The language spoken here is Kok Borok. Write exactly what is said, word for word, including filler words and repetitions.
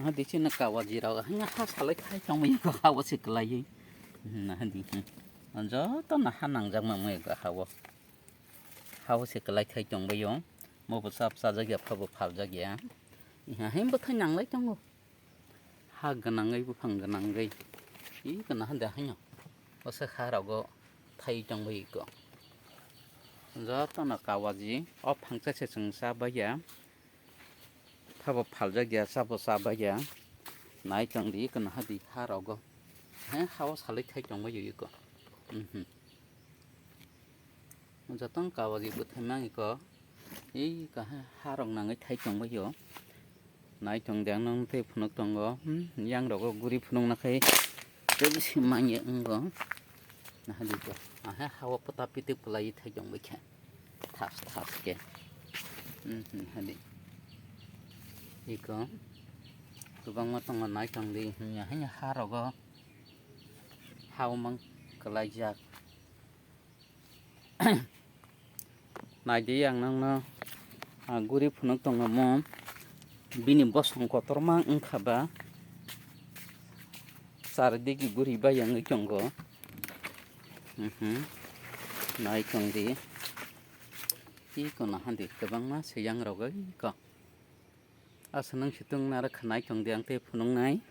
Hadi chini kawaji rok hanya ha salai khai tongmani ko ha o se kwlaiwi. Hadi joto no ha nangjak mamwi ko ha o. Ha o se kwlai khai tongbaio. Mobo chap chajak ya phabo phaljak ya. Iha himbo thai nanglai tongo. Ha gwnangwi buphang gwnangwi. I gana hade haino. O se ha rogo thai tongbai ko. Joto no kawaji o phangsa se chwng cha baiya. Phabo phaljak ya, chabo cha baiya. Nai tong di, iko naha di ha rogo. He, ha o salai thai tong bai iko. Mhm. Jotong kawaji bwthai mang iko. Ei ka ha, ha rok nangwi thai tong bai o. Nai tong di ang nang tei phunuk tongo. Hmm, yang rogo guri phunuk nakhai. Tei bisi manya wngo. Naha di ko. Aha, ha o pota piti pulai thai tong bai kha. Thas thas khe. Hmm, hmm, hadi. Iko kwbangma tongo, nai tong di, hwnwi haino ha rogo ha o mang kwlaijak. Nai di, ang nangno, ah, guri phunuk tongo mo, bini bosong kotorma wngkha ba, chardigi guri bai wngwi tongo. Mhm. Nai tong di. Iko naha di kwbangma se yang rogwi ko. Asa nang situng nara khanai tong di ang tei phunuk nai.